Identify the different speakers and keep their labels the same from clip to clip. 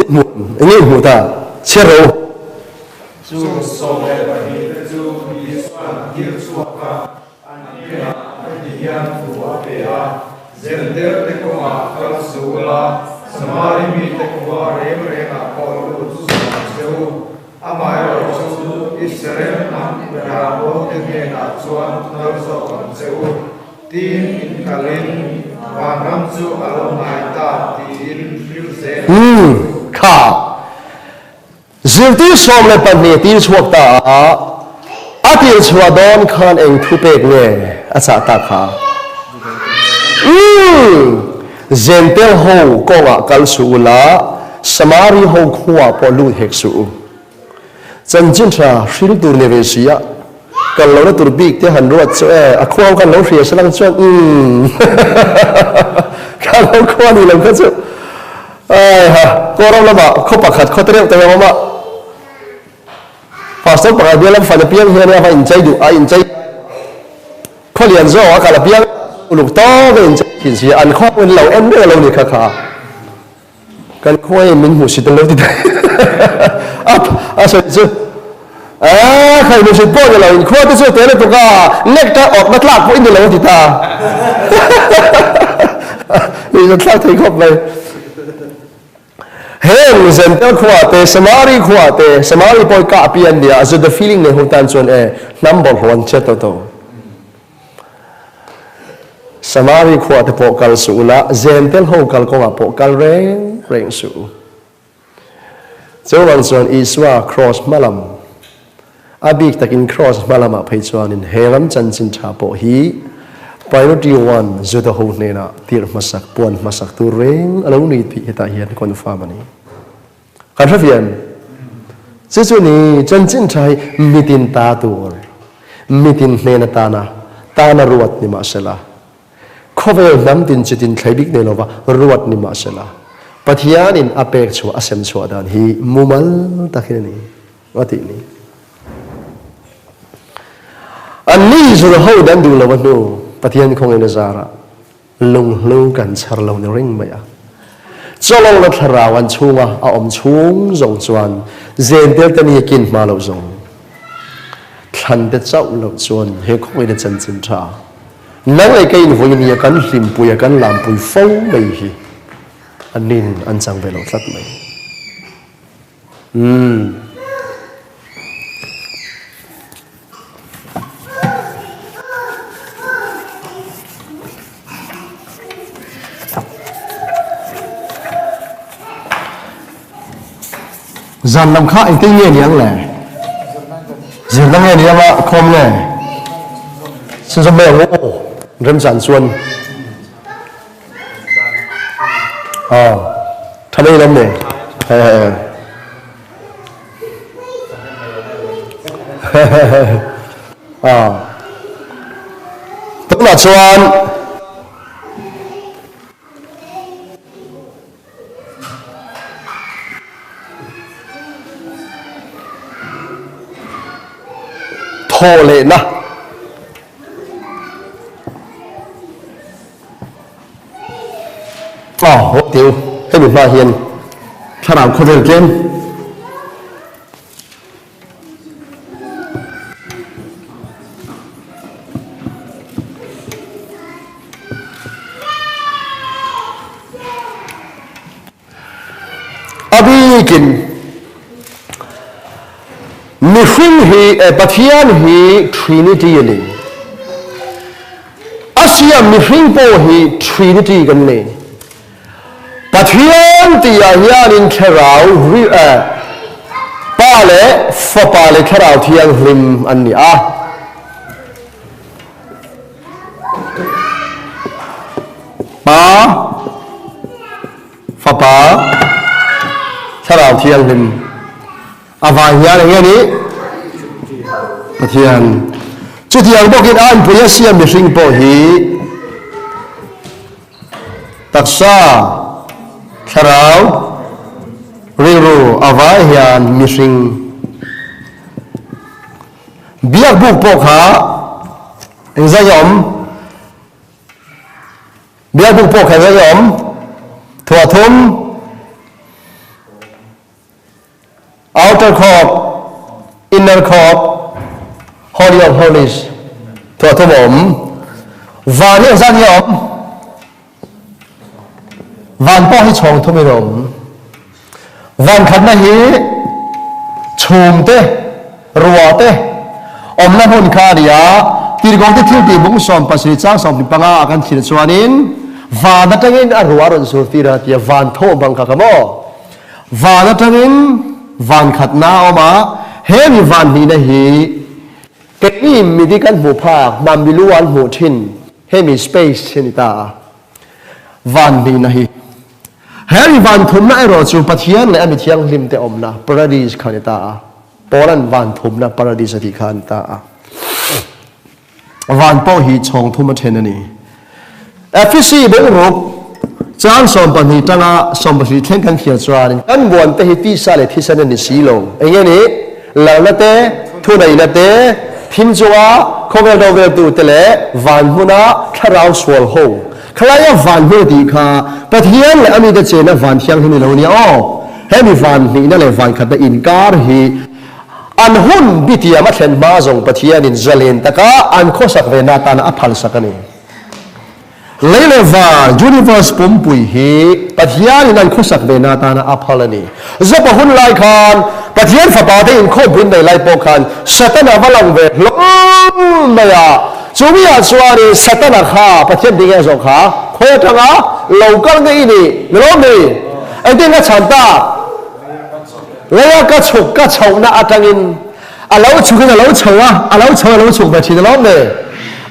Speaker 1: Hmu enge hmu ta chhiar ro.
Speaker 2: Chung 12 te chu Isuan a tir chhuak a, an hnenah heti hian thu a pe a, Zentel te kawngah kal suh ula, Samari mite khua reng rengah pawh lut suh ang che u. Amaherawhchu, Israel hnam berah pawlte hnenah chuan kal zawk ang che u. Tin, in kalin vanram chu a lo ngai ta tiin hril zel ang che u.
Speaker 1: Kha zirtir 12 tir chhuak ta a, a tir chhuah dawn khan eng thu pek nge a chah ta kha? Zentel ho kawngah kal suh ula, Samari ho khuaah pawh lut hek suh u. Chanchin tha hril tur ni ve si a, kal lohna tur bik te han ruat chu e, a khua ho khan lo hria se lang chuan umm kha lo khua ni lo kha chu ai ha kawram lamah khaw pakhat khaw te reuh te awm a, pastor pakhat bial lam fan apiang hian a va inchei duh a inchei khaw lian zawk a kal apiang uluk tawk a inchei thin si a, an khua in lo en reng a lo ni kha kha. Kan khuai in min hmuhsit an lo ti daih a, a sawi chu Aaa khai hmuhsit pawh ni lo in khua te chu a tel lutuk a, nek ta awkna tlak pawh i ni lo a ti ta. Nuihzat thlak thei khawp mai. Heng Zentel khua te, Samari khua te, Samari pawh i kah pi an nia, Juda feeling nei ho tan chuan e hnam bawlhhlawh an chhiat tawh tawh. Samari khuah te pawh kal suh ula, Zentel ho kal kawngah pawh kal reng reng suh u. Chuvang chuan Isua kraws hmalam, a bik takin kraws hmalamah phei chuanin he ram chanchin tha pawh hi priority one Juda ho hnenah tirh hmasak, puan hmasak tur reng a lo ni tih hetah hian confirm a ni. Kan hre vian. Chu chu ni chanchin tha hi mitin ta tur, mitin hnen atana tana ruat ni mahsela, khawvel hnam tin chitin thlei bik nei lova ruat ni mahsela, Pathianin a pek chhuah a sem chhuah dan hi mumal takin a ni a tih ni. Anni zul ho dan duh lo a hnu Pathian khawngin a zarah Lunghlu kan chhar lo ni ring mai a. Chawlawlna thlarau an chhunga a awm chhung zawng chuan zentel te ni kin hma loh zawng thlan te chauh loh chuan he khawngin a chanchin tha nang leh kei in vawi nia kan hlimpui a kan lampui fo mai hi an nin an chang ve lo tlat mai. Umm. Zan lam kha engtin nge ni ang le? Zirna nge ni anga khawm nge? Chhunzawm mai ang aw, remchan chuan. Aw, tha mai lawm ni. Aw. Tunah chuan Thaw lehna. Aw, haw teu, hemi hma hian thlarau khawvel tlem. A bikin mihring hi Pathian hi Trinity a ni. A siam mihring pawh hi Trinity kan ni. Pathian tihah hianin Thlarau Pa leh Fapa leh Thlarau Thianghlim an ni a. Pa, Fapa, Thlarau Thianghlim avang hian eng nge nih? Pathian. Chutiang bawkin a anpui a siam mihring pawh hi taksa, thlarau, rilru avai hian mihring Biakbuk pawh kha engzah nge awm? Biakbuk pawh kha engzah nge awm? Thuah thum. Outer court, inner court, Holy of Holies, thuah thum a awm. Van hi engzat nge a awm? Van pawh hi chhawng thumin a awm. Van khatna hi chhum te, ruah te awmna hmun kha a ni a, Tirhkohte thiltih bung 17 chang 15 ah kan thlir chuanin van atangin a ruah a rawn sur tir a tia van thawh bang kha ka maw? Van atangin van khatna a awm a, he mi van hnihna hi keini midi kan hmuh phak, hmanmilu an hmuh thin hemi space hi a ni ta a, van hnihna hi. He mi van thumna erawh chu Pathian leh a mi thianghlimte awmna paradis kha a ni ta a. Paula'n van thumna paradis a tih kha a ni ta a. Van pawh hi chhawng thum a then a ni. Efesi bungruk chang 12 tanga 17 thleng kan hriat chuan kan buante hi tisa leh thisen a ni si lo. Eng nge ni? Lalna te, thuneihna te, thim chunga khawvel roveltute leh van hmuna thlarau sual ho Khalaia van hnu tih kha Pathian leh a mite chenna van thianghlim ni lo nia aw. Hemi van hnihna leh van khatna inkar hi an hun bitiam a thlen hma zawng Pathianin zalen taka an khawsak ve na atana a phalsak a ni. Lei leh van, universe, pumpui hi Pathianin an khawsak ve na atana a phal a ni. Job-a hun lai khan Pathian fapa te inkhawmpui nei lai pawh khan Satana va lang ve hlawm mai a. Chumi ah chuanin Satana kha Pathian ding e zawh kha khawi atanga lo kal nge i nih? Ni lawm ni? Engtin ka chhan tak? Leia ka chhuk ka chhohna atangin a lo chhukin a lo chho a, a lo chho a lo chhuk ve thin alawm ni?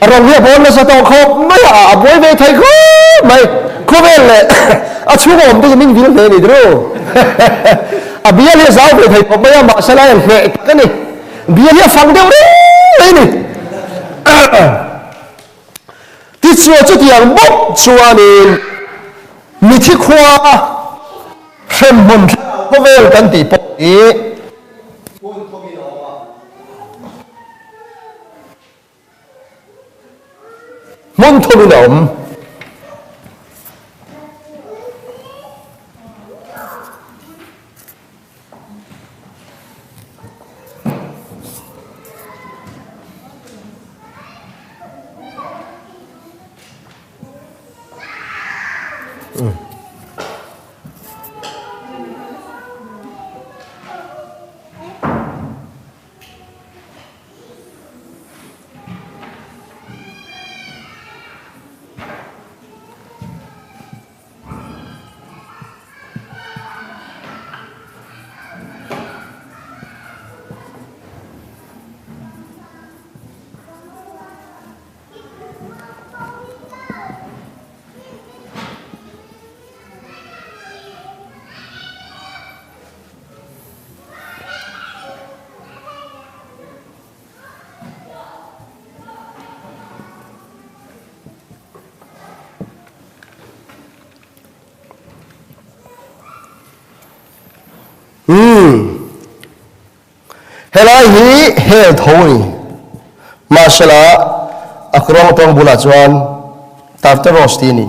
Speaker 1: A rawng hi a bawn nasa tawh khawp mai a, a buai ve thei khawp mai. Khawvel leh a chhung awm te chu min vil hle ni tiro. A bial hi a zau ve thei khawp mai a, mahse lai a hneh tak a ni. Bial hi a fang deuh reng mai a ni. Tichuan chutiang bawk chuanin mithi khua hremhmun khawvel kan tih pawh hi hmun thawmin a awm a. Hmun thawmin a awm. Umm. Helai hi hel tho a ni. Mahsela a kawrawng tawng bulah chuan Tartaros tih a ni.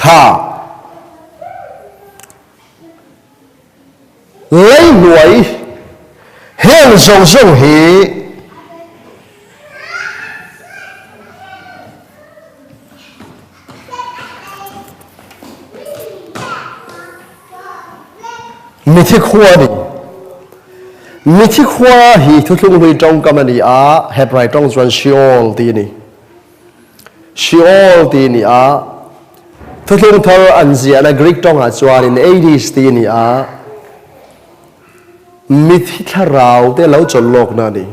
Speaker 1: Tha. Lei hnuai heng zawng zawng hi Mithi khua a ni. Mithi khua hi thuthlung hlui tawngkam a ni a, Hebrai tawng chuan Sheol tih a ni. Sheol tih a ni a, thuthlung thar an ziahna Greek tawngah chuanin Hades tih a ni a, mithi thlarau te lo chawlh lawkna a ni.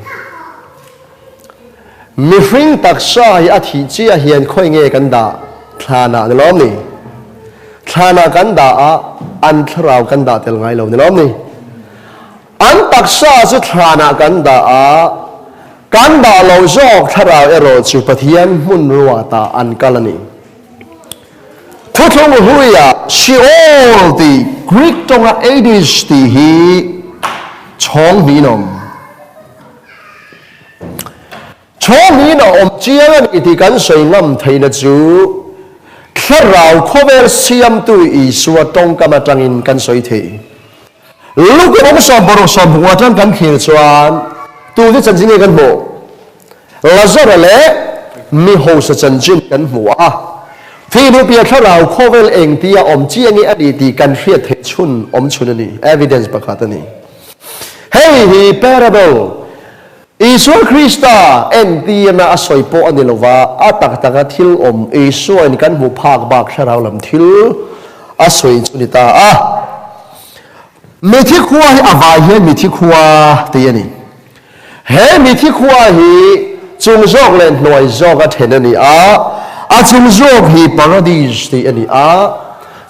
Speaker 1: Mihring taksa hi a thih chiah hian khawi nge kan dah? Thlanah ni lawm ni? Thlanah kan dah a, an thlarau kan dah tel ngai lo ni lawm ni? An taksa chu thlanah kan dah a, kan dah lo zawk thlarau erawh chu Pathian hmun ruatah an kal a ni. Thuthlung hluia Sheol tih Greek tawnga Hades tih hi chhawng hnihin a awm. Chhawng hnihin a awm chiang a ni tih kan sawi ngam theihna chu Thlarau khawvel siamtu Isua tawngkam atangin kan sawi thei. Luka rawng sawmparuk sawmhmuh atang kan thlir chuan tute chanchin nge kan hmuh? Lazara leh mi hausa chanchin kan hmu a, thi nupia thlarau khawvel engtia awm chiang nge a ni tih kan hriat theih chhun awm chhun a ni, evidence pakhat a ni. Hei hi parable, Isua Krista entirna a sawi pawh a ni lova, a tak taka thil awm Isuain kan hmuh phak bak thlarau lam thil a sawi chu ni ta a. Mithi khua hi a vai hian mithi khua tih a ni. He mithi khua hi chung zawk leh hnuai zawk a then a ni a, a chung zawk hi Paradis tih a ni a.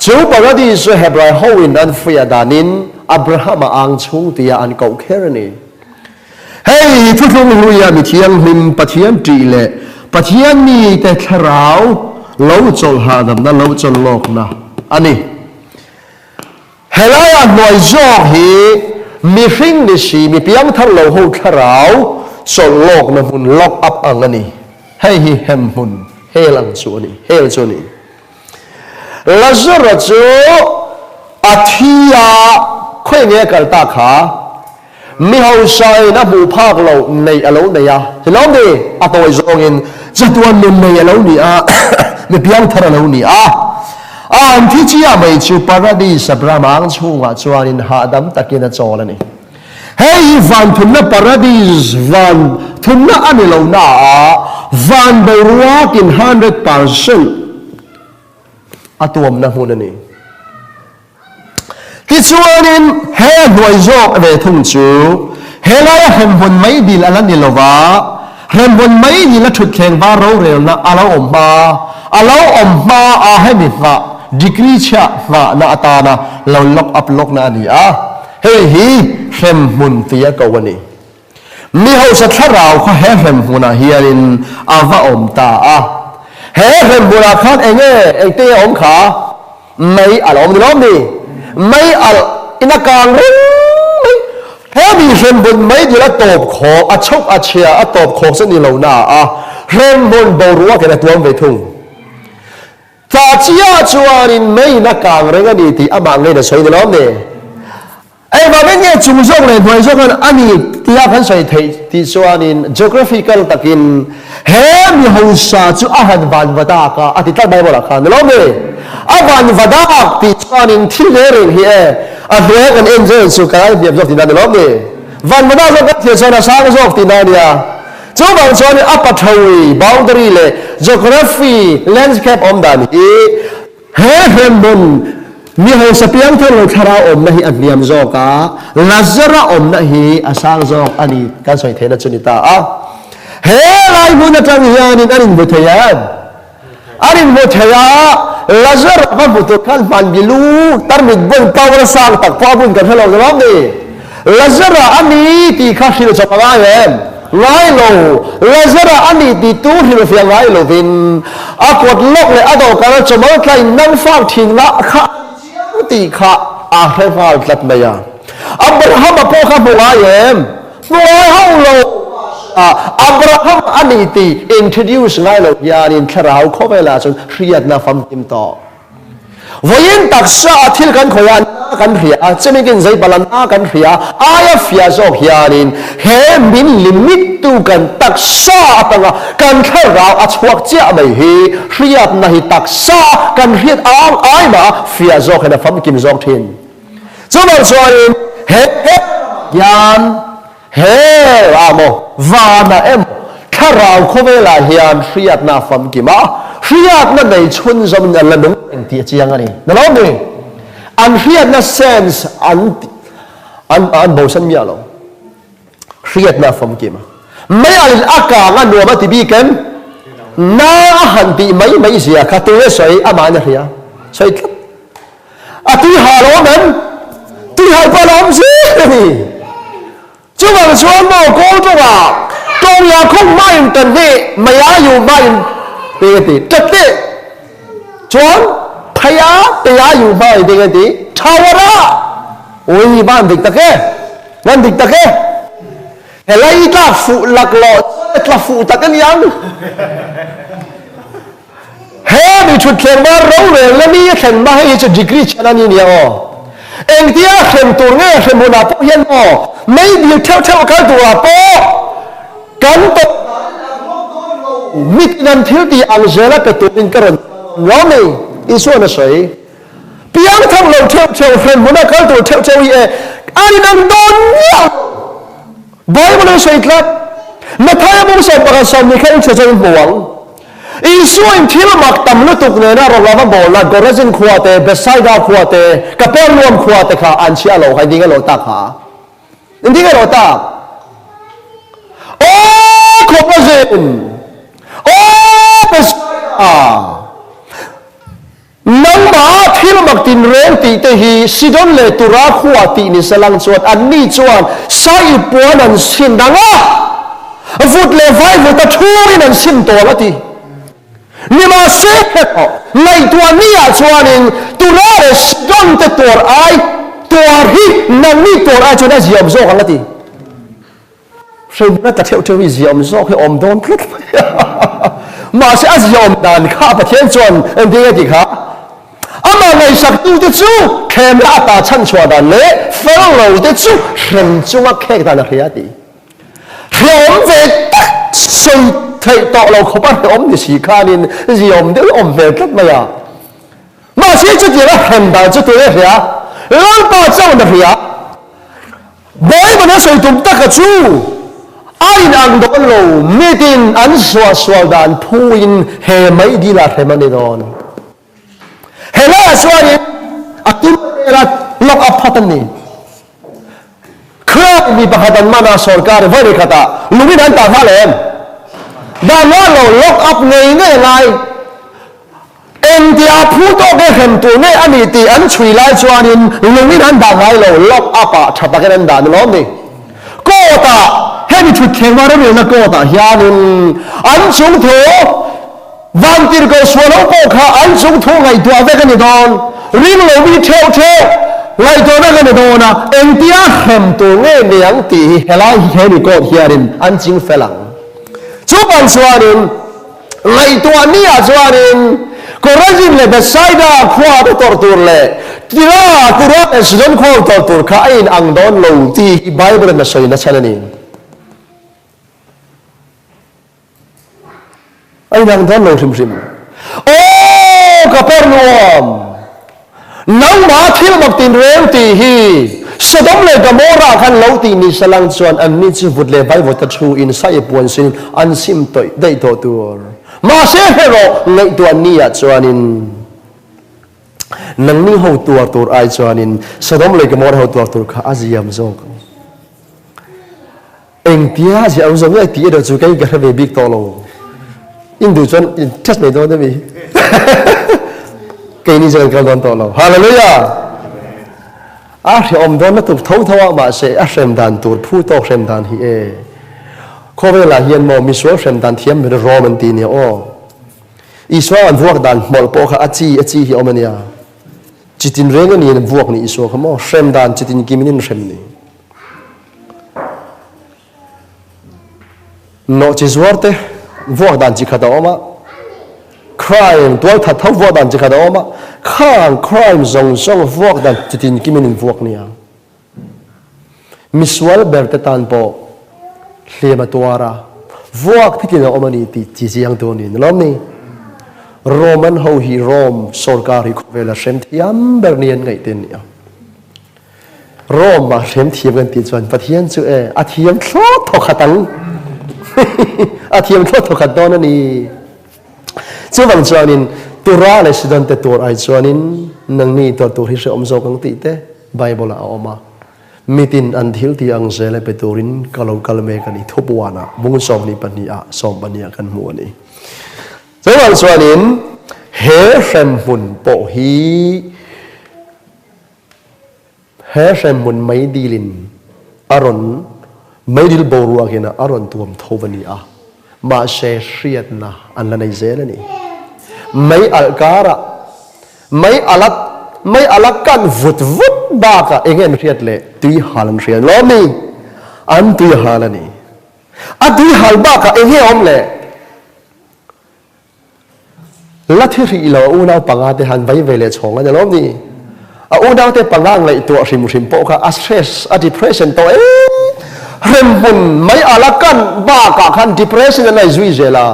Speaker 1: Chu Paradis chu Hebrai hoin an fuiah danin Abraham-a ang chhung tia an koh kher a ni. Hei hi thuthlung hluia mi thianghlim Pathian ṭih leh Pathian mite thlarau lo chawlh hahdamna lo chawlh lawkna a ni. Helaia hnuai zawk hi mihring ni si, mi piangthar lo ho thlarau chawlh lawkna hmun lock up ang a ni. Hei hi hem hmun, hell ang chu a ni, hell chu a ni. Lazara chu a thi a, khawi nge a kal ta kha? Mi hausain a hmuh phak loh neih a lo nei a, ti lawm ni? A tawi zawngin chatuan nun nei a lo ni a, mi piangthar a lo ni a. A han thi chiah mai chu Paradis Abraham chhungah chuanin hahdam takin a chawl a ni. Hei hi van thumna Paradis van thumna a ni lo na a, van boruakin 100% a tuamna hmun a ni. Tichuanin he a hnuai zawk ve thung chu helaia hremhmun mai dil a la ni lo va, hremhmun mai dil a thutthleng var rorelna a lo awm hma, a lo awm hma a hemi nghah degree chhia nghahna atana lo lock up lawkna a ni a, hei hi hremhmun tia ko a ni. Mi hausa thlarau kha he hremhmunah hianin a va awm ta a. He hremhmunah khan enge engte a awm kha? Mei alh a awm ni lawm ni? Mei alh in a kang reng mai. He mi hremhmun mei dil a tawp khawk, a chhuk a chhia a tawp khawk chu ni lo na a, hremhmun boruak in a tuam ve thung. Tah chiah chuanin mei in a kang reng a ni tih amah ngeiin a sawi ni lawm ni? Engvangin nge chung zawk leh hnuai zawk hian a ni tia kan sawi theih tih chuanin geographical takin he mi hausa chu a han van va dak a, a ti tlat Bible ah khan ni lawm ni? A van va dak tih chuanin thil hle reng hi e a hnuaia kan en zel chu kan hniam zawk tihna ni lawm ni? Van va dak zawk kan thlir chuan a sang zawk tihna a nia. Chuvang chuanin a pathawi, boundary, leh geography, landscape, awm dan hi He hremhmun mi hausa piangthar lo thlarau awmna hi a hniam zawk a, Lazara awmna hi a sang zawk a ni kan sawi theihna chu ni ta a. He lai hmun atang hianin an inhmu thei em? An inhmu thei a, Lazara va hmu tur khan hman bilu tarmit bun power sang tak pawh a bun kan hre lo ni lawm ni? Lazara a ni tih kha hrilh chawp a ngai em? Ngai lo. Lazara a ni tih tu hrilh fiah ngai lovin a kawt lawk leh a dawhkan a chawmal tlai nang fak thin ngah kha a ni chiang tih kha a hre nghal tlat mai a. Abraham-a pawh kha hmu ngai em? Hmu ngai hauh lo. Abraham a ni tih introduce ngai lo hianin thlarau khawvelah chuan hriatna famkim tawh. Vawiin taksa a thil kan khawih a, na kan hria a, chemikin zeipala na kan hria a, aia fia zawk hianin he min limit tu kan taksa atanga kan thlarau a chhuak chiah mai hi hriatna hi taksa kan hriat ang ai mah a fia zawk hian a famkim zawk thin. Chuvang chuanin he hian he ah maw vanah emaw thlarau khawvelah hian hriatna a famkim a, hriatna nei chhunzawmin an la nung reng tih a chiang a ni. Na lo ni? An hriatna sense an an an bosan miah lo. Hriatna a famkim a. Mei alin a kang a nuam a ti bik em? Na a han tih mai mai zia kha tunge sawi amahin a hria. Sawi tlat. A tui hal awm em? Tui hal pawh a la awm zel a ni. Chuvang chuan maw kawl tawngah tawngya khawng hmain tan hi maya yu hmain te a ti. Tat teh chuan phaya teya yu hmain te a ti. Thawara! Ui van dik tak e! Van dik tak e! Helai tlak fuh laklawh tla fuh tak a ni ang. He mi thutthleng var rorelna mi a thlen hma hei hi chu degree chhan a ni nia aw. Engtia hrem tur nge hrem hunah pawh hian maw mei dil theuh theuh a kal turah pawh kan tawp danin a ruak dawn lo. Mitin an thil tih ang zela pe turin ka rawn lawm ni Isua'n a sawi. Piang theuh lo theuh theuh hrem hmuna kal tur theuh theuh hi e a inang dawn miah lo. Bible in sawi tlat. Mathaia bung 11 sawmni kha in chhe chuan in hmu ang. Isua in thil mak tam lutuk nena rawn lava bawlna Gorazin khua te, Bethsaida khua te, Kapernuam khua te kha an chhia lo kha in ding elo tak ha? In ding elo tak? Aw Khorazin! Aw Bethsaida! Nangmah thil mak tinreng tih te hi Sidon leh Tura khua tih ni salang chuan anni chuan sai puan an sin dang a, vut leh vaivut a thurin an sim tawl a ti. Nimahse erawh ngaihtuah ni ah chuanin Tura leh Sidon te tuar ai tuar hi nangni tuar ai chuan a ziaawm zawk ang a ti. Hreihmuna tla theuh theuh hi ziaawm zawk hi awm dawn tlat mai a. Mahse a ziaawm dan kha Pathian chuan engtin nge tih kha amah ngaihsaktute chu thlemna ata chhanchhuah dan leh fel lote chu hrem chunga khek dan a hria a ti. Hreawm ve tak sawi theih tawh lo khawpa hreawm ni si khanin ziaawm deuh hi awm hmel tlat mai a. Mahse chutianga hrem dan chu tunge hria? Lalpa chauhin a hria. Bible a sawi tum taka chu a inang dawn lo, mitin an suahsual dan phuin he mai dil ah hrem a ni dawn. He laiah chuanin a tum vel a lock up phat a ni. Crime mi pakhat an man a sorkar vawi khatah lungin an tah nghal em? Dan rual lo lock up ngei ngei a ngai. Engtia phu tawk e hrem tur nge a nih tih an chhui lai chuanin lungin an dah ngai lo, lock up ah tha takin an dah ni lawm ni. Court ah, hemi thutthleng var rilna court ah hianin an chung thu Vantirhkoh sual ho pawh kha an chung thu ngaihtuah vek a ni dawn, ring lo mi theuh theuh ngaihtuah vek a ni dawn a, engtia hrem tur nge ni ang tih hi helai hi hemi court hianin an ching fel ang. Chuvang chuanin. Ngaihtuah ni ah chuanin Korazin leh Bethsaida khua te tawrh tur leh Tira, Tura leh Sidon khua tawrh tur kha a in ang dawn lo tih hi Bible in a sawi nachhan a ni. A in ang dawn lo hrim hrim. Aw Kapernuam! Nangmah thil mak tinreng tih hi Sodom leh Gomorrah khan lo tih ni salang chuan anni chu vut leh vaivawta thu in sai puan sin an sim tawih daih tawh tur. Mahse hrerawh ngaihtuah ni ah chuanin nangni ho tuar tur ai chuanin Sodom leh Gomorrah ho tuar tur kha a ziam zawk ang. Engtia ziah ang zawng nge tih erawh chu kei ka hre ve bik tawh lo. In duh chuan in test mai dawn ami? Keini chuan kan kal dawn tawh lo. Hallelujah! A hrehawm dawn lutuk tho tho a, mahse a hrem dan tur phu tawk hrem dan hi e. Khawvelah hian maw misual hrem dan thiam ber Rom an ti nia aw. Isua an vuak dan hmawlh pawh kha a chi a chi hi awm ania. Chitin reng ani an vuak ni Isua kha maw hrem dan chitin kimin in hrem ni. Nawhchi zuar te vuak dan chi khat a awm a, crime tual that tho vuak dan chi khat a awm a, khang crime zawng zawng vuak dan chi tin kim in in vuak nia. Misual ber te tan pawh hliam a tuar a, vuak thitin a awm a ni tih chi chiang tu a ni lawm ni. Roman ho hi Rome sorkar hi khawvel a hrem thiam ber ni an ngaih te a ni a. Rome ah hrem thiam kan ti chuan Pathian chu e a thiam thlawt thawkhat ang. A thiam thlawt thawkhat dawn a ni. Chuvang chuanin Tura leh Sidon te tur ai chuanin nangni tuar tur hi hrehawm zawk ang tih te Bible ah a awm a. Mitin an thil tih ang zel e pe turin ka lo kal mek a ni. Thupuanah bung 22 ah 12 ah kan hmu a ni. Chuvang chuanin he hremhmun pawh hi He hremhmun meidilin a rawn meidil boruakin a rawn tuam tho a ni a, mahse hriatna an la nei zel a ni. Mei alh karah mei alh a mei alh a kan vut vut bakah enge an hriat leh tui hal an hria lawm ni? An tui hal a ni. A tui hal bakah enge awm leh? La thi hrih lo a unau panga te han vai ve leh chhawng a ni lawm ni? A unau te panga ngaihtuah hrim hrim pawh kha a stress, a depression tawh em hremhmun mai a la kan bakah khan depression a nei zui zel a.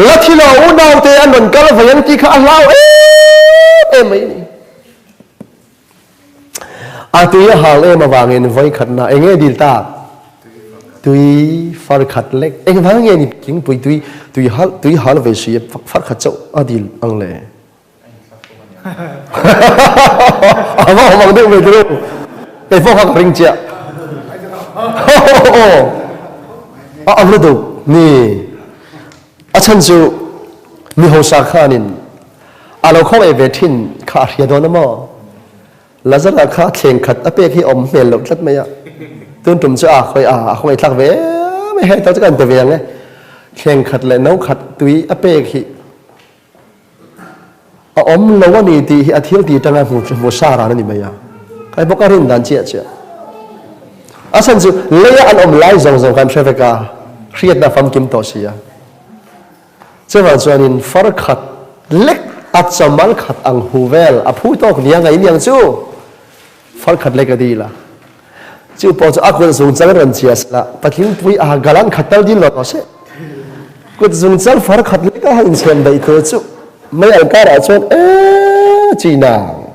Speaker 1: La thi lo a unau te an rawn kal ve ang tih kha a hlau em em mai a ni. A tui a hal em avangin vawikhatna eng nge dil tak? Tui far khat lek. Engvang nge ni thingpui tui tui hal tui hal ve si far khat chauh a dil ang le? A va awm ang deuh ve tiro. Kei pawh kha ka ring chiah. A awm lutuk ni. A chhan chu mi hausa khanin A lo khawngaih ve thin kha a hria dawn a maw? Lazara kha thleng khat a pek hi a awm hmel loh tlat mai a. Tun tum chu a khawi a, a khawngaih thlak ve mai hei tawh chu kan pe ve ang e. Thleng khat leh no khat tui a pek hi a awm lo a ni tih hi a thil ti tanga hmu hmu sa ran a ni mai a. Kai bawk a rin dan chiah chiah. A chhan chu leia an awm lai zawng zawng khan hre vek a, hriatna famkim tawh si a. Chuvang chuanin far khat lek a chamal khat ang hu vel a phu tawk nia ngaih niang chu far khat lek a dil a. Chu pawh chu a kut zungchal rawn chia sela patlingpui a galan khat tal dil lo tawh se. Kut zungchal far khat lek a han inchhem daih tur chu mei al karah chuan e chi nang.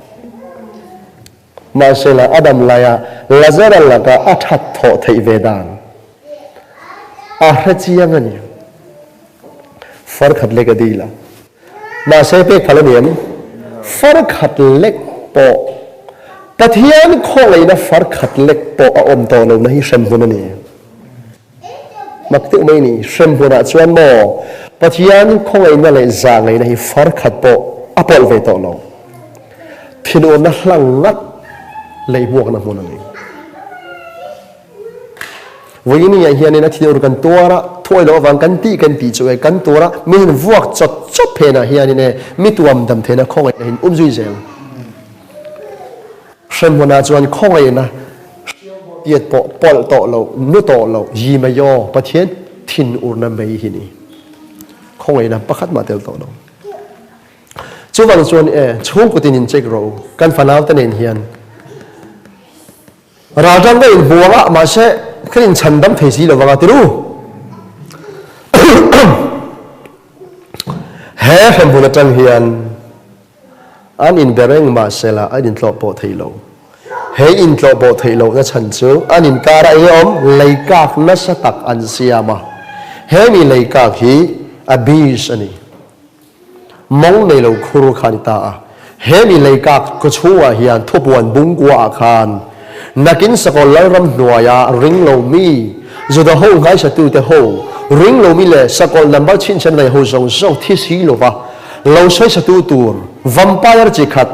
Speaker 1: Mahsela a dam laia Lazara laka a that thawh theih ve dan a hre chiang a ni. Far khat lek a dil a. Mahse pek phal a ni em? Far khat lek pawh Pathian khawngaihna far khat lek pawh a awm tawh lohna hi hremhmun a ni. Mak deuh mai a ni. Hremhmunah chuan maw Pathian khawngaihna leh zahngaihna hi far khat pawh a pawlh ve tawh lo. Thinurna hlang ngat leihbuakna hmun a ni. Vawiin ah hianin a thinur kan tuar a, thuai loh avang kan tih kan tih chu e, kan tuar a, min han vuak chawt chawt phenah hianin e, mi tuam dam theihna khawngaihna hin um zui zel. Hremhmunah chuan khawngaihna hriat pawh pawlh tawh loh, nu tawh loh, yi mai aw, Pathian thinurna mai hi ni. Khawngaihna pakhat mah tel tawh lo. Chuvang chuan e, chhungkaw tin in check rawh u, kan fanau te nen hian. Ralṭang ka inhmuang a, mahse ka inchhandam thei si lovang a ti ru. He hremhmun aṭang hian an inbe reng mahsela an intlawh pawh thei lo. He intlawh pawh theih lohna chhan chu an inkara enge awm leikak nasa tak an siam a. He mi leikak hi abyss a ni. Mawng nei lo khur kha a ni ta a. He mi leikak khaw chhungah hian thupuan bungkua ah khan nakin Sakawr Lalram hnuaia ring lo mi, Juda ho nghaisatute ho, ring lo mi leh Sakawr number chhinchhian nei ho zawng zawng thi si lova lo sawisatu tur vampire chi khat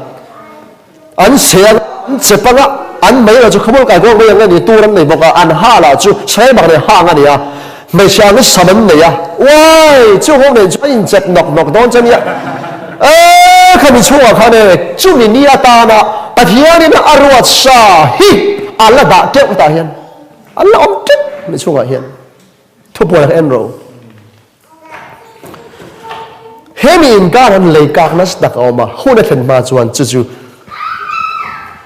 Speaker 1: an se ang a, an chep ang a, an mei lah chu khawmual kai kuak mai ang a ni, tur an nei bawk a, an ha lah chu sawi bak nei ha ang a ni a, hmeichhia ang hi sam an nei a, uai chu ho nen chuan in chep nawk nawk dawn che nia, e khami chhungah khan e chumi ni atana Pathianin a ruat sa hi a la dah teuh tah hian an la awm teuh mi chhungah hian thupuan a en ro. Hemi inkar han lei kak nasa tak a awm a, hun a thlen hma chuan chu chu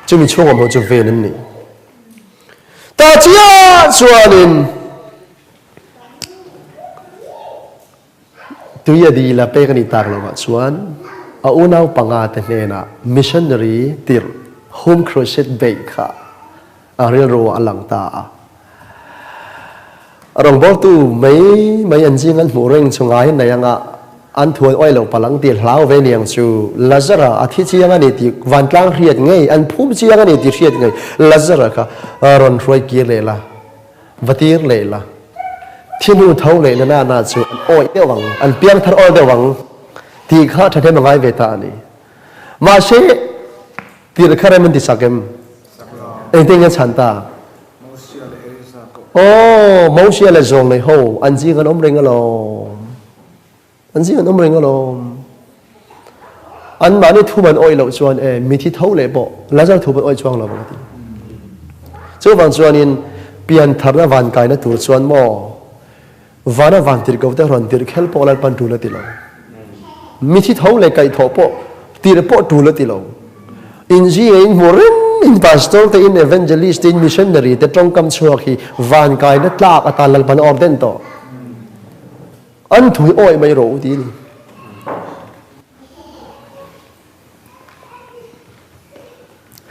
Speaker 1: chumi chhung awm ho chu ven an ni. Ta chiah chuanin tui a dil a pek a nih tak lovah chuan a unau panga te hnenah missionary tirh Home Crusade beih kha a rilru ah a lang ta a. Rawngbawltu mai mai an zing an hmuh reng chu ngai nei anga an thuan awih loh palh ang tih hlau ve niang chu Lazara a thi chiang a ni tih vantlang hriat ngei, an phum chiang a ni tih hriat ngei Lazara kha rawn hruai kir leh la, va tir leh la, thi hnu tho leh na na na chu an awih deuh ang, an piang thar awl deuh ang tih kha thahnem a ngai ve ta a ni. Mahse, tir kha rem an ti sak em? Engtin nge chhan ta? Aw, Mosia leh Zawnglei ho an zing an awm reng alawm. An zing an awm reng alawm. Anmahni thum an awih loh chuan e, mithi tho leh pawh Lazar thu pawh an awih chuang lo ang a ti. Chuvang chuanin piantharna vankaina tur chuan maw Vana van tirh ko te rawn tirh khel pawh Lalpan tul a ti lo. Mithi tho leh kaihthawh pawh tirh pawh tul a ti lo. Inzi e in hmu reng in pastor te in evangelist te in missionary te tawngkam chhuak hi van kaina tlak atan Lalpan a ordain tawh. An thui awih mai rawh u ti a ni.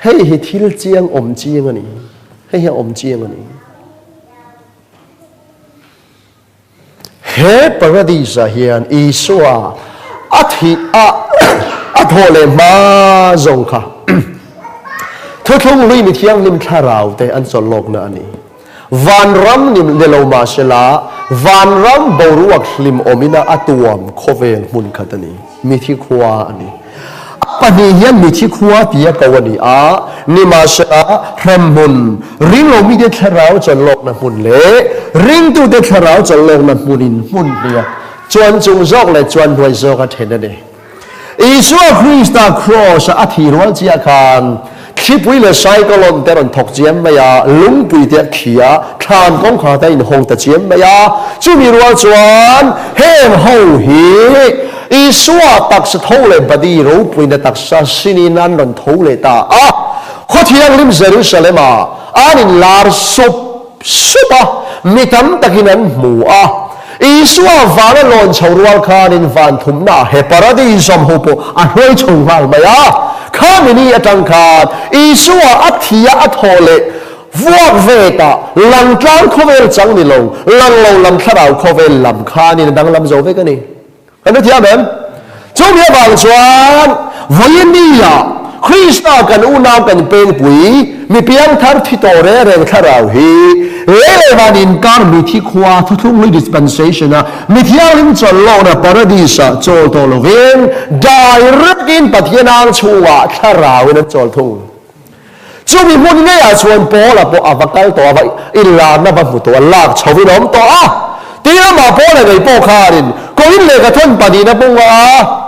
Speaker 1: Hei hi thil chiang awm chiang a ni. Hei hi a awm chiang a ni. He Paradis ah hian Isua a thih a a thawh leh hma zawng kha Thuthlung hlui mi thianghlim thlarau te an chawlh lawkna a ni. Vanram ni ni lo mahsela vanram boruak hlim awmina a tuam khawvel hmun khat a ni. Mithi khua a ni. A pahnih hian mithi khua tia ko a ni a, nimahsela hremhmun, ringlomite thlarau chawlhlawkna hmun leh ringtute thlarau chawlhlawkna hmunin hmun hnia chuan chung zawk leh chuan hnuai zawk a then a ni. Isua Krista Kraws-a a thih rual chiah khan thlipui leh saikawlawn te rawn thawk chiam mai a, lungpui te a khi a, thlan kawngkhar te a inhawng ta chiam mai a. Chumi rual chuan heng ho hi Isua taksa tho leh body ropuina taksa sinin an rawn tho leh ta a, Khaw Thianghlim Jerusalem-ah an inlar sup sup a, mi tam takin an hmu a. Isua vana lawn chho rual khanin van thumna he paradisum ho pawh a hruai chho nghal mai a. Khami ni atang khan Isua a thi a a thaw leh vuak ve ta langtlang khawvel chang ni lo, lang lo lam thlarau khawvel lam khanin a danglam zo vek a ni. Kan hrethiam em? Chumi avang chuan vawiin nia Krista kan unau kan pengpui mi piangthar thi tawh reng reng thlarau hi lei leh van inkar mithi khua thuthlung hlui dispensation a mi thianghlim chawlhlawkna paradis ah chawl tawh lovin direct in Pathian ang chhungah thlarau in an chawl thung. Chumi hmun ngeiah chuan Paula pawh a va kal tawh a, va inlarna va hmu tawh a, lak chhovin a awm tawh a. Tin, amah Paula ngei pawh khanin Korin lehkha thawn pahnihna bunga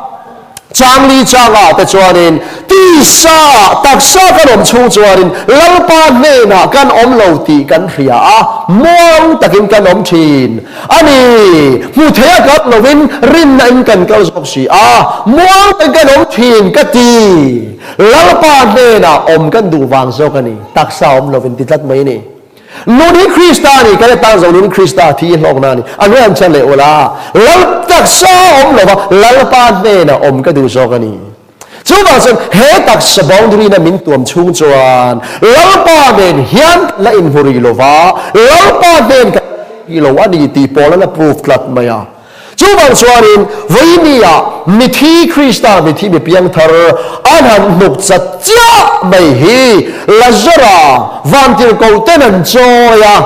Speaker 1: changli changah te chuanin, Tisa, taksa kan awm chhung chuanin Lalpa hnenah kan awm lo tih kan hria a, muang takin kan awm thin a ni. Hmu thei a kal lovin rinna in kan kal zawk si a, muang takin kan awm thin ka ti. Lalpa hnenah awm kan duh vang zawk a ni, taksa awm lovin ti tlat mai a ni. Nun hi Krista a ni, kan tan zo nun Krista thi hlawkna a ni. A hnuai an chhan leh ula, Lal taksa awm lova Lalpa hnenah awm ka duh zawk a ni. Chuvang chuan he taksa boundary na min tuam chhung chuan Lalpa nen hian kan la inhmu rih lova, Lalpa hnen kan la rih lo a ni tih pawl a la proof tlat mai a. Chuvang chuanin Vawinia mithi Krista mithi mi piangthar an han hnuk chat chiah mai hi Lazara vantirhkoh ten an chawi a,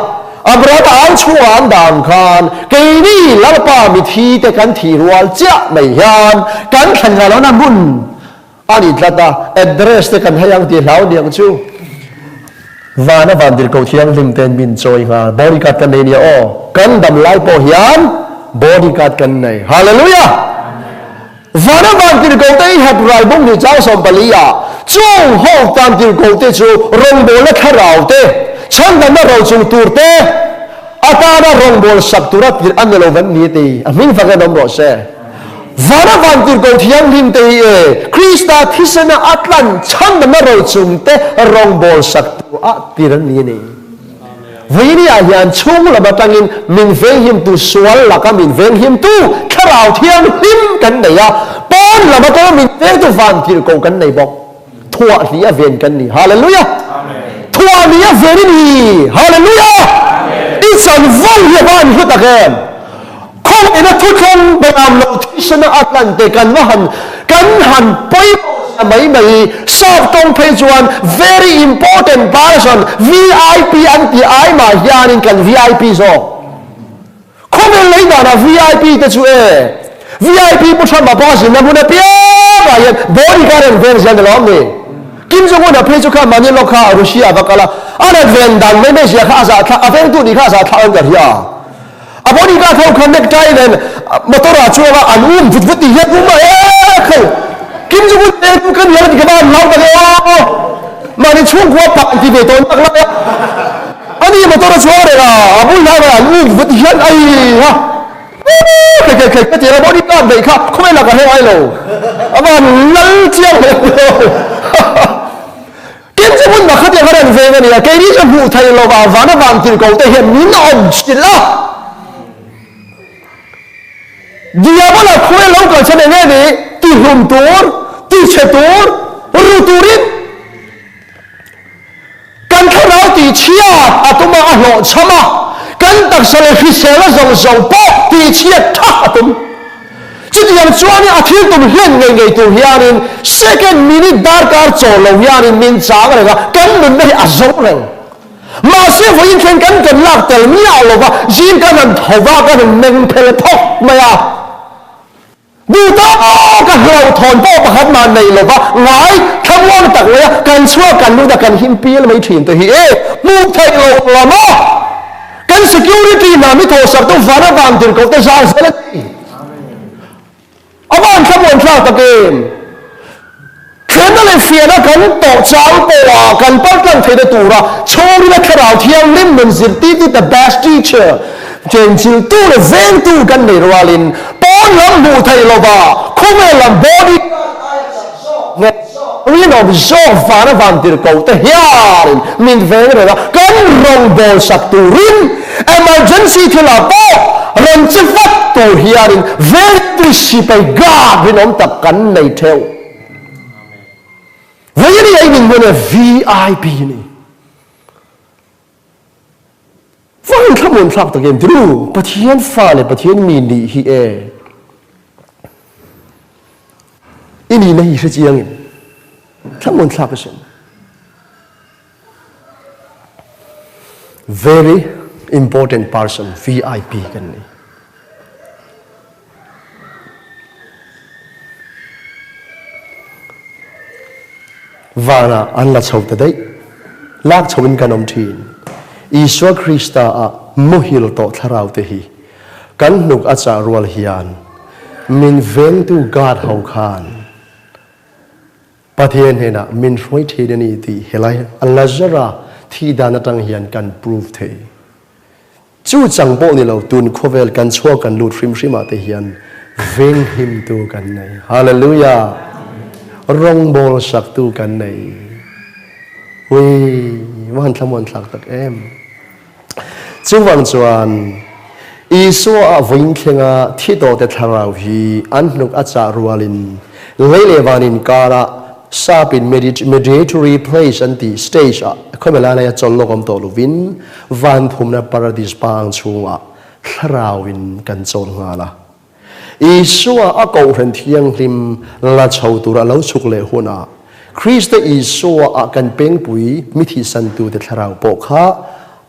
Speaker 1: Abrahama ang chhungah an dan khan keini Lalpa mithi te kan thih rual chiah mai hian kan thlen nghal lohna hmun a ni tlat a, address te kan hei ang tih hlau niang chu. Vana vantirhkoh thianghlim ten min chawi nghal, bodyguard kan nei nia aw, kan dam lai pawh hian bodyguard kan nei, Hallelujah! Vana vantirhkoh te hi Hebrai bung ni chang 14 ah chung ho vantirhkoh te chu rawngbawlna thlarau te, chhandamna rochung tur te atana rawngbawlsak tura tirh a ni lo van ni ti a hming fak en awm rawh se. Vana vantirhkoh thianghlim te hi e, Krista thisena a tlan chhandamna rochung te rawngbawlsak tur a tir an ni a ni. Vawiini ah hian chhung lam atangin min venghimtu sual laka min venghimtu Thlarau Thianghlim kan nei a, pawn lam atanga min vengtu vantirhkoh kan nei bawk. Thua hnih a ven kan ni. Hallelujah! Thua hnih a ven i ni. Hallelujah! I chanvo hi a va an hlu tak em! Khawngaihna thuthlung beram lo thisena a tlan te kan va han kan han pawimawh zia mai mai. Sap tawng phei chuan very important person, VIP an ti ai mah hianin kan VIP zawk. Khawvel lei danah VIP te chu e, VIP pu Trump-a pa zinna hmun apiangah hian bodyguard an veng zel ni lo am ni? Kim Jong-un-a phei chu kha mahni lawk kha Russia a va kal a, a rawn ven dan mai mai zia kha a zah thlak, a vengtu nih kha a zah thlak an ka hria. A bodyguard ho kha necktie nen motor-ah chuanga an um vut vut tih hian um a e kho. Kim Jong-un vengtu ka ni a ti ka va han hlau tak e aw. Mahni chhungkua pa an ti ve tawn tak lai a. Ani motor a chuang reng a, a bul hnai mai an um vut hian ai ha. Khei khei khei ka ti a, body guard neih kha khawvel ah ka hre ngai lo. A van lal chiang hle lo. Tin chu hmun pakhat hian ka rawn veng a nia, keini chu hmuh theih lo vang van a van tirh ko te hian min awm chilh a. Diabola khuai lo kal chhan eng nge ni? Tihlum tur, tichhe tur, ru turin. Kan thlarau tihchhiat a tum a, a hlawhchham a, kan taksa leh hriselna zawng zawng pawh tihchhiat thak a tum. Chutiang chuanin a thil tum hlen ngei ngei tur hianin second, minute, darkar chawl lo hianin min chang reng a, kan nunna hi a zo reng. Mahse vawiin thleng kan kan lak tel miah lova, zing kan han tho va, kan han meng phel phawk mai a. Duh tawk a hlauhthawn pawh pakhat mah nei lova ngai thlamuang tak mai a kan chhuak kan lut a kan him pial mai thin te hi e hmuh theih loh lam a kan security hna mi thawhsak tu van a van tirh koh te zar zel a ni. A van thlamuan thlak tak em? Thlenna leh fiahna kan tawh chang pawha kan paltlang theihna tura chhungrila Thlarau Thianghlim nun zirtirtu the best teacher, chenchiltu leh vengtu kan nei rualin pawn lam hmuh theih lova khawvel lam body guard aia chak zawk, nghet zawk, rinawm zawk vana vantirhkoh te hianin min veng reng a, kan rawngbâwl sak turin emergency thilah pawh rawn che vat tur hianin vengtu sipai guard rinawm tak kan nei theuh. Vawiin hi ei min hmun e VIP ni. Vawiin thlamuan thlak tak em tiru Pathian fa leh Pathian mi nih hi e. I nihna hi hre chiang in thlamuan thlak asin. Very important person VIP kan ni. Vanah an la chho ta daih. Lak chhoin kan awm thin. Isua Krista ah muhil tawh thlarau te hi kan hnuk a chah rual hian min vengtu guard ho khan Pathian hnenah min hruai thin a ni tih helai Lazara thih dan atang hian kan prove thei. Chu chang pawh ni lo, tun khawvel kan chhuak kan lut hrim hrim ah te hian venghimtu kan nei. Hallelujah! Rawngbawl saktu kan nei. Ui, va han thlamuan thlak tak em! Chuvang chuan Isua ah vawiin thlenga thi tawhte thlarau hi an hnuk a chah rualin lei leh van inkarah Sap in mediatory place an tih stage ah khawmel lai laia chawl lawk awm tawh lovin van phumna paradis pang chhungah thlarau in kan chawl nghal a. Isua a Kohhran Thianghlim la chho tura lo chhuk leh hunah Krista Isua ah kan pengpui mithihsantute thlarau pawh kha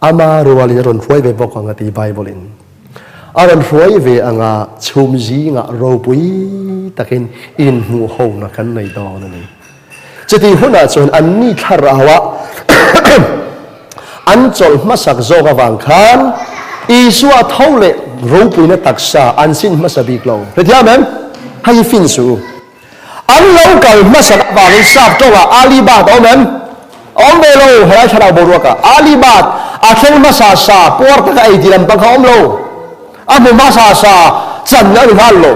Speaker 1: ama rualin a rawn hruai ve bawk ang a ti Bible in. A rawn hruai ve anga chhum zingah ropui takin inhmuhhona kan nei dawn a ni. Chutih hunah chuan anni thlarauah an chawlh hmasak zawk avang khan Isua tho leh ropuina taksa an sin hmasa bik lo. Hrethiam em? Hei hi fin suh u. An lo kal hmasak avangin sap tawngah Ali Baat a awm em? A awm ve lo, helai thlarau boruakah Ali Baat a thleng hmasa sa puar taka ei tih lampang kha a awm lo. A hmu hmasa sa chan a ni nghal lo.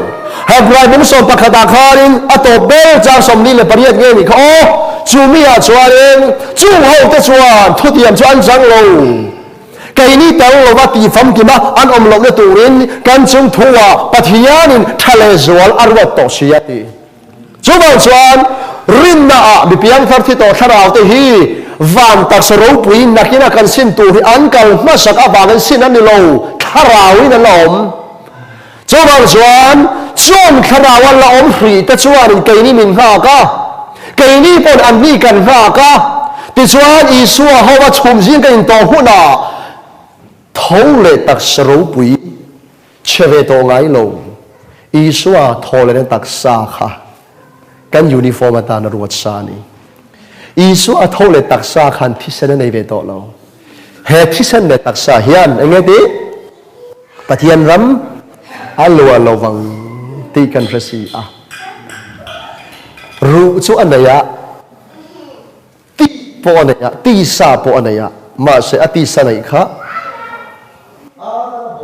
Speaker 1: Hebrai bung 11 ah khanin a tawp ber chang 48 nge nih kha aw. Chu mi ah chuanin chung ho te chuan thutiam chu an chang lo. Keini tel lova tih famkim a an awm lohna turin kan chung thuah Pathianin tha leh zual a ruat tawh si a ti. Chuvang chuan Rinna ah mi piangthar thi tawh thlarau te hi van taksa ropui nakin a kan sin tur hi an kal hmasak avangin sin a ni lo, thlarau in an la awm. Chuvang chuan chung thlarau an la awm hrih te chuanin keini min nghak a, keini pawn an ni kan nghak a, tichuan Isua ho a chhum zing ka intawh hunah tho leh taksa ropui Chhe ve tawh ngai lo. Isua thaw lehna taksa kha kan uniform atan a ruat sa a ni. Isua a tho leh taksa khan thisen a nei ve tawh lo. He thisen leh taksa hian eng nge tih? Pathian ram a luah lo vang tih kan hre si a. Ruh chu a nei a, ti pawh a nei a, tisa pawh a nei a, mahse a tisa neih kha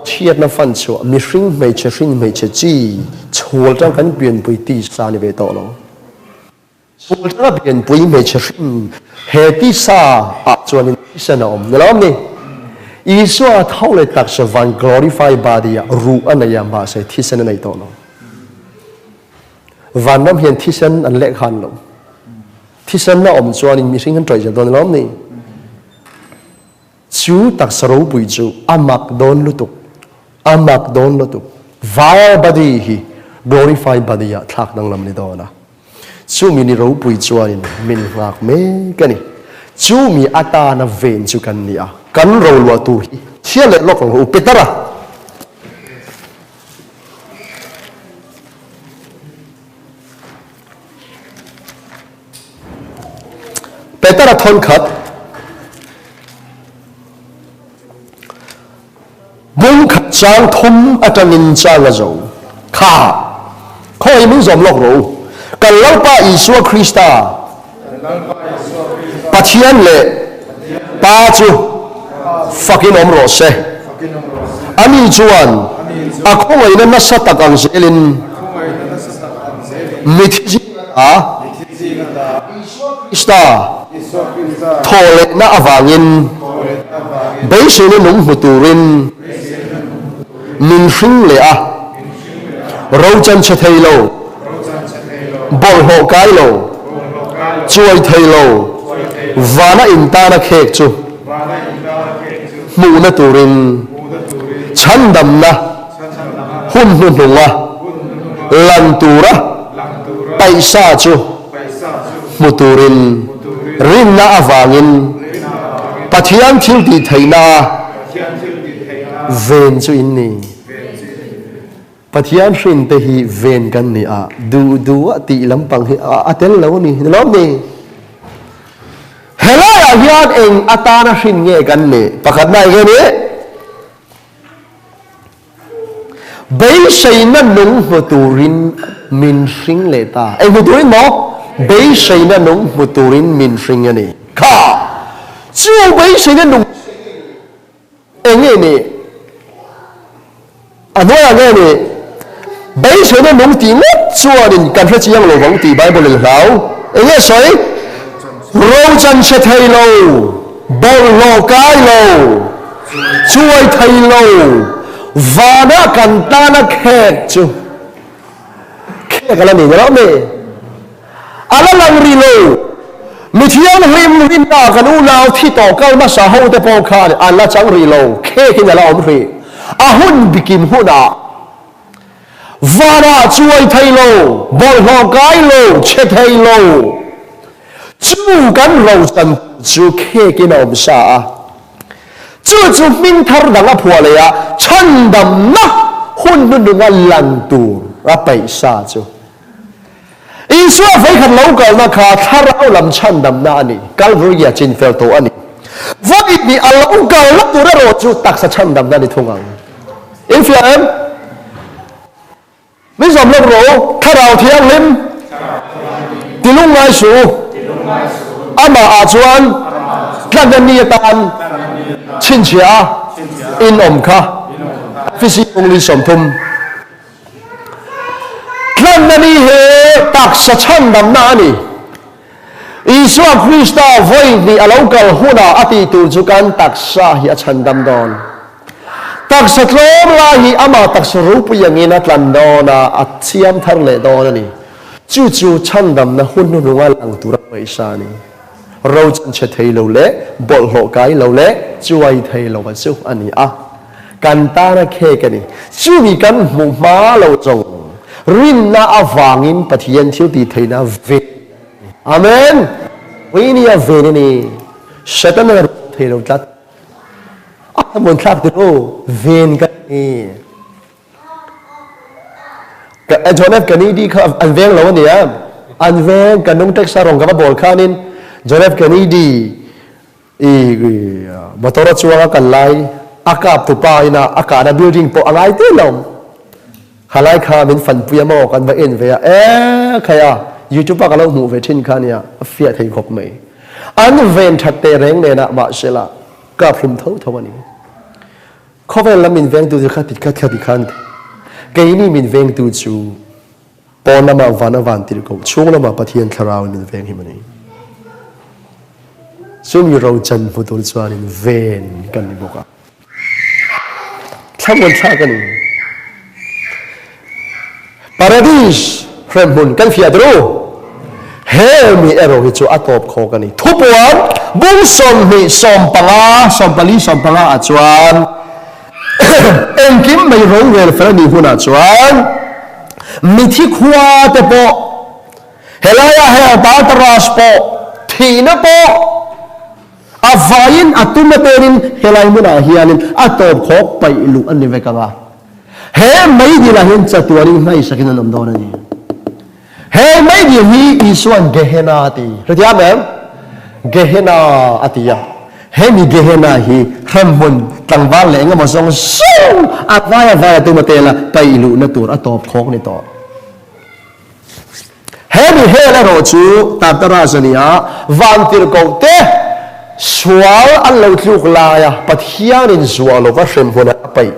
Speaker 1: chhiatna fan chhuah mihring hmeichhe hring hmeichhe chi chhul tang kan pianpui tisa ni ve tawh lo. Chhul tanga pianpui hmeichhe hring he tisa ah chuanin thisen a awm ni lo ni. Isua tho leh taksa van glorify body ah ruh a nei a mahse thisen a nei tawh lo. Vanram hian thisen an lehkhan lo. Thisen a awm chuanin mihring an ṭawih zel dawn lawm ni? Chu taksa ropui chu a mak dawn lutuk, a mak dawn lutuk. Vile body hi glorify body ah thlak danglam ni dawn a. Chumi ni ropui chuanin min nghak mek a ni. Chumi atana ven chu kan ni a, kan roluah tur hi chhiar leh lawk ang u Petera. Petera thawnkhat bung khat chang thum atangin chang a zo kha khawi min zawm lawk rawh u kan Lalpa Isua Krista Pathian leh Pa chu fakin awm rawh se. Ani chuan a khawngaihna nasa tak ang zelin mithi zinga Isua Krista thawhlehna avangin beiseina nung hmu turin min hring leh a, rochan chhe thei lo, bawlhhlawh kai lo, chuai thei lo, vana intana khek chu hmuhna turin chhandamna hun hnuhnunga lan tura paihsa chu hmu turin rinna avangin Pathian thiltihtheihna ven chu in ni. Pathian hrin te hi ven kan ni a, duh duh a tih lampang hi a tel lo a ni, ni lawm ni? Helaiah hian eng atana hrin nge kan nih? Pakhatna eng nge ni? Beiseina nung hmu turin min hring leh ta. Eng hmu turin maw? Beiseina nung hmu turin min hring a ni. Kha! Chu beiseina nung Eng nge ni? A hnuaiah nge ni? Beiseina nung tih ngawt chuanin kan hre chiang lo vang tih Bible in hlau. Eng nge sawi? Rochan hre thei lo, bawlhhlawh kai lo, chuai thei lo, vanah kan tana khek chu khek a la ni nia mi? A la lang rih lo. Mi thianghlim rinna kan unau thi tawh kal hmasa ho te pawh khan an la chang rih lo, khek in a la awm rih. A hun bikim hunah vanah chuai thei lo, bawlhhlawh kai lo, chhe thei lo chu kan rochan chu khek in a awm sa a. Chu chu hming thar dang a phuah leh a, chhandamna hun hnuhnunga lang tur a peih sa chu. Isua vawikhat lo kalna kha thlarau lam chhandamna a ni, Kalvaria chin fel tawh a ni. Vawi hnih a lo kalna tur erawh chu taksa chhandamna a ni thung ang. In fiah em? Min zawm lawk rawh u, Thlarau Thianghlim, ti lungngai suh u. Amah ah chuan tlanna ni atan chhinchhiah a in awm kha. Efesi kawngli 30. Tlanna ni hi taksa chhandamna a ni. Isua Krista vawi hnih a lo kal hunah a tih tur chu kan taksa hi a chhandam dawn. Taksa tlawm lai hi amah taksa ropui angin a tlan dawn a, a siam thar leh dawn a ni. Chu chu chhandamna hun hnuhnunga lang tura ngaihsa a ni. Ro chanchhe thei lo leh bawlhhlawh kai lo leh chuai thei lo a chu a ni a. Kan tana khek a ni. Chumi kan hmuh hma lo zawng rinna avangin Pathian thil tih theihna ven a ni. Amen! Vawinia ven a ni. Setana ro thei lo tlat. A thlamuan thlak tir u, ven kan ni. John F. Kennedy kha an veng lo a nia. An veng kan nung tax a rawn ka va bawl khanin John F. Kennedy i motor a chuang a kal lai a kap tu pa ina a kahna building pawh a ngai te lo. Khalai kha min fanpui a maw kan va en ve a e khai a YouTube a ka lo hmuh ve thin kha nia a fiah thei khawp mai. An ven that teh reng nena mahsela kap hlum tho tho a ni. Khawvel lam min vengtu chu kha ti kha ti khan keini min vengtu chu pawn lamah van a van tirh ko chhung lamah Pathian thlarau in min veng him a ni. Chumi rochan hmu tur chuanin ven kan ni bawk a. Thlamuan thlak a ni. Paradis hremhmun kan fiah tur u. He mi erawh hi chu a tawp khawk a ni. Thupuan bung 20 15 14 15 ah chuan engkim mai rorel fel a nih hunah chuan mithi khua te pawh helaia hel Tartarus pawh thihna pawh A vaiin a tum aterin helai hmunah hianin a tawp khawk paih luh a ni vek ang a. He meidil ah hian chatuanin hmaisakin an awm dawn a ni. He meidil hi Isua'n Gehenna a ti. Hrethiam em? Gehenna a ti a. Hemi Gehenna hi hremhmun tlangval leh engemaw zawng zawng a vai a vai a tum atela paih luhna tur a tawp khawk ni tawh. He mi hel erawh chu Tartarus a ni a, vantirhkoh te sual an lo tluk laia Pathianin zuah lova hremhmun a paih.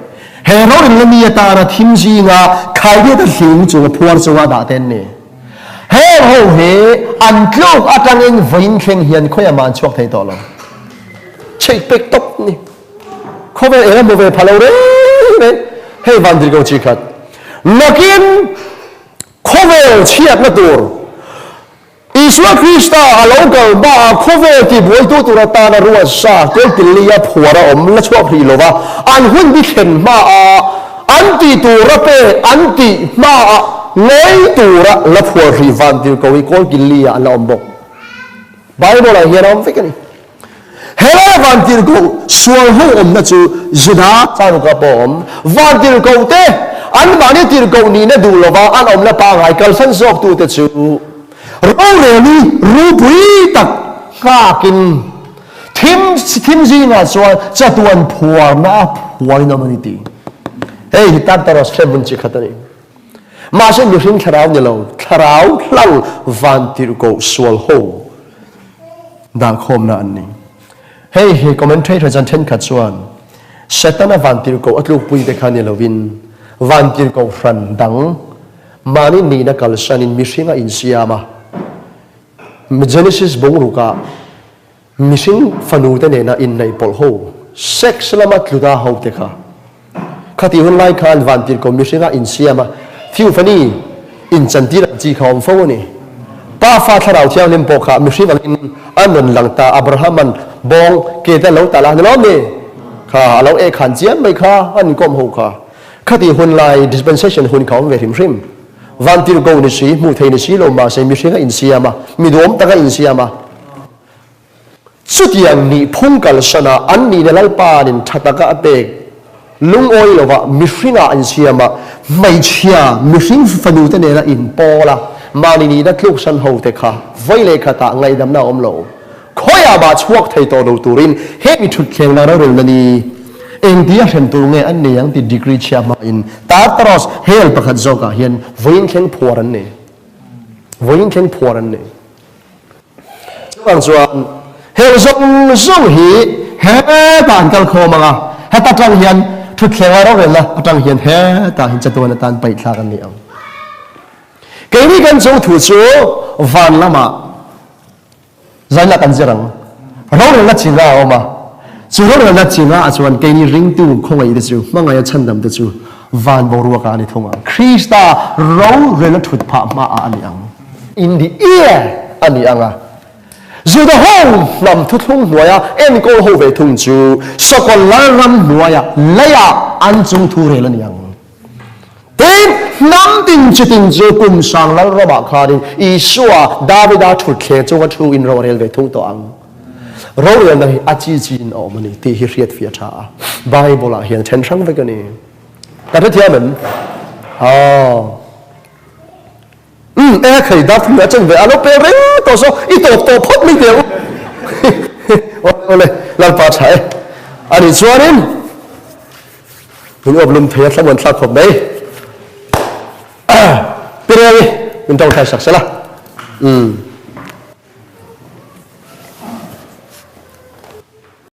Speaker 1: He rorin la mi atana thim zinga khaidiat a hling chung a phuar chunga dah te an ni. Heng ho hi an tluk atangin vawiin thleng hian khawiah mah an chhuak thei tawh lo. Chheih pek tawp ni. Khawvel eng a hmu ve pha lo reng reng. Hei vantirhkoh chi khat. Nakin Khawvel chhiatna tur, Isua Krista a lo kal hmaah khawvel tibuaitu tur atana ruatsa kawlpillia phuar a awm la chhuak hrih lova, an hun bi thlen hmaah an tih tura pek an tih hmaah ngawi tura la phuar hrih vantirhkoh hi kawlkillia an la awm bawk. Bible-ah hian a awm vek a ni. Helai vantirhkoh sual ho awmna chu Juda charuka pawh a awm. Vantirhkohte anmahni tirhkoh nihna duh lova an awmna pangngai kalsan zawktute chu rorelni rupui tak nghakin thim thim zingah chuan chatuan phuarna a phuarin awm a ni tih. Hei hi Tartarus hremhmun chi khat a ni. Mahse mihring thlarau ni lo, thlarau hlang vantirhkoh sual ho dahkhawmna an ni. Hei hi commentator chan thenkhat chuan Setana vantirhkoh a tlukpui te kha ni lovin vantirhkoh hran dang mahni nihna kalsanin mihringa insiam a, Genesis bungrukah Mihring fanu te nena inneih pawlh ho, sex lama tluta ho te kha. Khatih hun lai khan vantirhkoh mihringa insiam a, theophany, inchantir ang chi kha a awm fo a ni. Pa fa thlarau thianghlim pawh kha mihring angin a rawn lang ta, Abraham-a'n bawng ke te a lo talh a, ni lawm ni? Kha a lo eh khan chiam mai kha an inkawm ho kha. Khatih hun lai dispensation hun kha a awm ve hrim hrim. Vantirhkoh ni si, hmuh thei ni si lo mahse mihringa insiam a, mi duhawm taka insiam a, Chutiang nih phung kalsana an nihna Lalpanin tha taka a pek lungawi lova mihringah an siam a, hmeichhia mihring fanute nena inpawl a, mahni nihna tluksan hote kha vawi leh khatah ngaihdamna a awm lo. Khawiah mah chhuak thei tawh lo turin he mi thutthleng la rorelna ni engtia hrem tur nge an nei ang tih degree chhia hmain Tartaros hel pakhat zawkah hian vawiin thleng phuar an nei. Vawiin thleng phuar an nei. Chuvang chuan heng zawng zawng hi hetah an kal khawm ang a, heta tang hian thutthleng a rorelna atang hian hetah hian chatuan atan paih thlak an ni ang. Keini kan chung thu chu van lamah zaina kan zir ang. Rorelna chinga a awm a, chu rorelna chinga ah chuan keini ringtu khawngaih te chu, hmangaih a chhandam te chu. Van boruakah a ni thung ang. Krista rorelna thut phah hmaah a ni ang. In the air a ni ang a. Juda ho hnam thuthlung hnuaia enkawl ho ve thung chu Sokol Lalram hnuaia leiah an chung thu rel a ni ang. Tin, hnam tin chi tin chu kum sang Lalramah khanin Isua, Davida thutthleng chunga thu in ro a rel ve thung tawh ang. Rorelna hi a chi chi in a awm a ni tih hi hriat fiah tha a. Bible ah hian then hrang vek a ni. Ka hrethiam em? Aw. Umm e khei dar thum leh a chen ve a lo pel reng tawh saw i tawp tawh phawt mai teh u. Awle Lalpa tha e. Ani chuanin min uap lum thei a thlamuan thlak khawp mai. Pireng i min tawngtai sak sela. Umm.